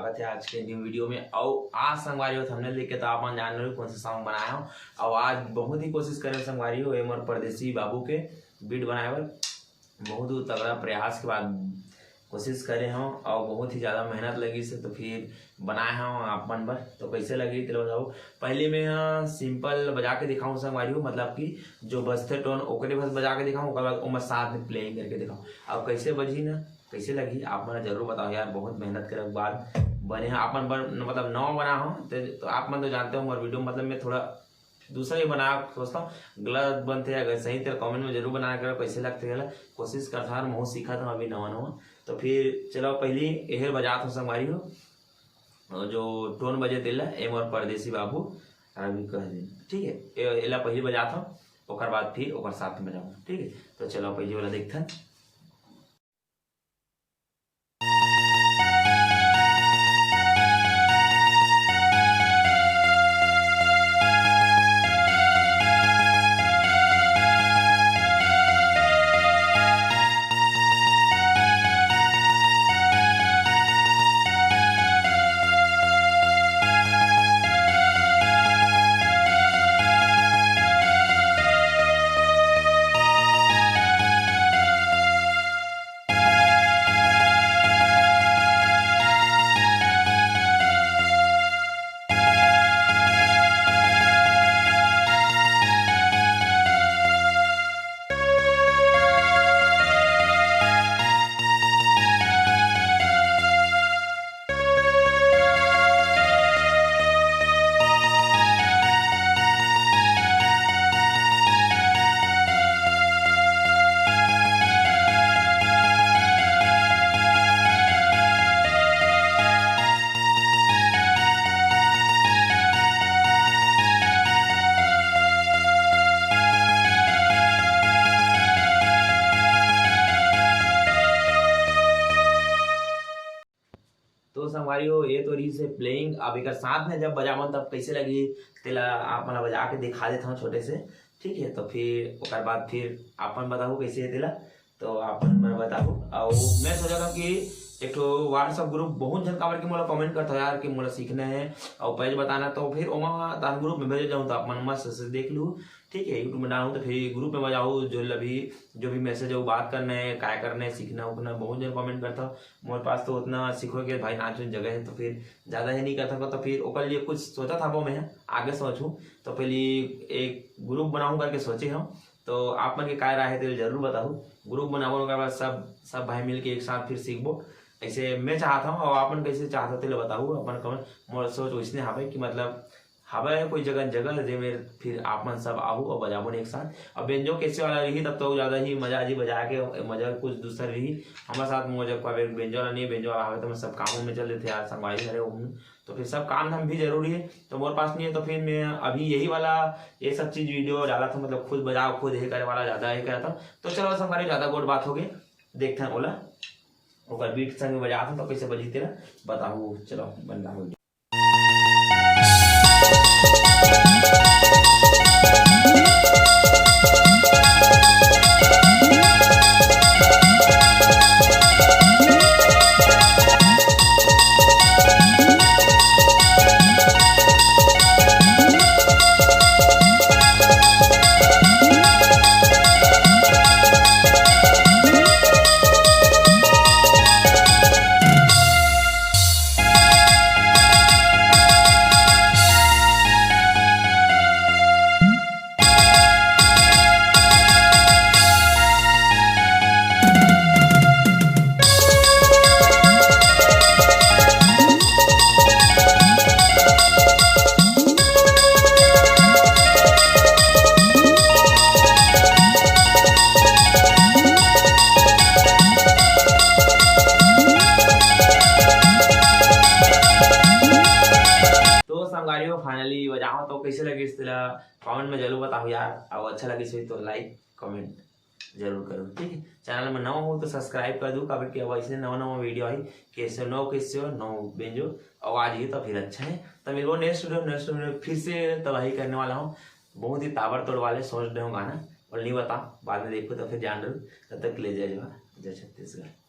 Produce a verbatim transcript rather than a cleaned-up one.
बात है आज के न्यू वीडियो में। और आज संगवारी हो, थंबनेल देख के तो आप मन जान रहे हो कौन सा सॉन्ग बनाया हूँ। और आज बहुत ही कोशिश करे संगवारी हो, ये मोर परदेसी बाबू के बीट बनाए बर बहुत ही तगड़ा प्रयास के बाद कोशिश करे हूँ और बहुत ही ज़्यादा मेहनत लगी से तो फिर बनाए हूँ आप मन बर। तो कैसे लगी तेला बताओ। पहले मैं सिंपल बजा के दिखाऊँ संगवारी हो, मतलब कि जो बजथे टोन ओकरे बस बजा के दिखाऊँ, ओकर बाद ओमा साथ में प्लेइंग करके दिखाऊँ। अब कैसे बजी ना, कैसे लगी आप मन जरूर बताओ यार। बहुत मेहनत करे के बाद बने हैं आप मन बर, मतलब नवा बना हो तो, तो आप मन तो जानते हो मोर वीडियो मतलब मैं थोड़ा दूसरा ही बना सोचता हूँ, गलत बनते या अगर सही तेरा कमेंट में जरूर बनाया करो कैसे लगते गला, कोशिश करता हूँ, महूँ सीखा था अभी नवा नवा। तो फिर चलो पहली एहर बजात हूँ संगवारी हो, और जो टोन बजे तेला ए मोर परदेसी बाबू अभी कह देना, ठीक है। ए-, एला पहली बजात हूँ, ओकर बाद फिर ओकर साथ में बजाऊँ, ठीक है। तो चलो पहली वाला देखते हैं। तो संगवारी हो, ये तो रही से प्लेइंग। अब एक साथ में जब बजावन तब कैसे लगी, तेला आप मन बजा के दिखा देता हूँ छोटे से, ठीक है। तो फिर ओकर बाद फिर आप मन बताओ कैसे है तेला, तो आप मन बताओ। और मैं सोचा था कि एक ठो WhatsApp ग्रुप, बहुत झन काबर कि मोला कमेंट करता यार कि मोला सीखना है और पेज बताना, तो फिर ओमा तान ग्रुप में भेज जाऊँ तो आप मन मस्त से देख लू, ठीक है। YouTube में डालूँ तो फिर ग्रुप में बजाऊ, जो भी जो भी मैसेज है वो बात करना है, काय करना है, सीखना उखना। बहुत जन कमेंट करता, मोर पास तो उतना सीखो के भाई नाच जगह है, तो फिर ज़्यादा ही नहीं करता, तो फिर ओकर लिए कुछ सोचा था वो मैं आगे सोचूँ। तो पहले एक ग्रुप बनाऊँ करके सोचे हम, तो आप मन के काय राय है तो जरूर बताओ। ग्रुप बनाबो ओकर बाद सब सब भाई मिल के एक साथ फिर सीखबो। ऐसे मैं चाहता हूँ और आप मन कैसे चाहता हो तेला बताओ। अपन कमेंट मोर सोच वैसने हवे कि मतलब हवय कोई जगह जगह जेमे फिर आप मन सब आहू और बजाबो ने एक साथ। अब बेंजो कैसे वाला रही तब तो ज़्यादा ही मजा आजी बजा के मजा कुछ दूसरा रही। हमारे साथ मोर जब का बेंजो वाला नहीं है, बेंजो वाला हवे तो मैं सब काम में चल देते यार, संगवारी घरे हूँ तो फिर सब काम धाम भी जरूरी है, तो मोर पास नहीं है तो फिर मैं अभी यही वाला ये सब चीज़ वीडियो डाला था, मतलब खुद बजाओ खुद ये करे वाला ज़्यादा ये करा था। तो चलो संगवारी ज़्यादा गोट बात हो गई, देखते हैं ओला ओकर बीट संग बजात हूँ तो कैसे बजी तेला बताहू। चलो बन रहा हो। तो संगवारी हो, finally बजाओ तो कैसे लगिस तेला कमेंट में जरूर बताओ यार, और अच्छा लगिस होई तो लाइक कमेंट जरूर करो, ठीक है। चैनल में नवा हो तो सब्सक्राइब कर दो, काबर कि अब ऐसे नवा नवा वीडियो आई, कैसे नौ कैसे हो नौ बेंजो आवाज ही तो फिर अच्छा है। तो मिलबो नेक्स्ट वीडियो, नेक्स्ट वीडियो फिर से तबाही करने वाला हूँ, बहुत ही ताबड़तोड़ वाले सोच रहे हो गाना, और नहीं बता बाद में देखो तो फिर जान रहे हो। तब तक के लिए जय जोहार, जय छत्तीसगढ़।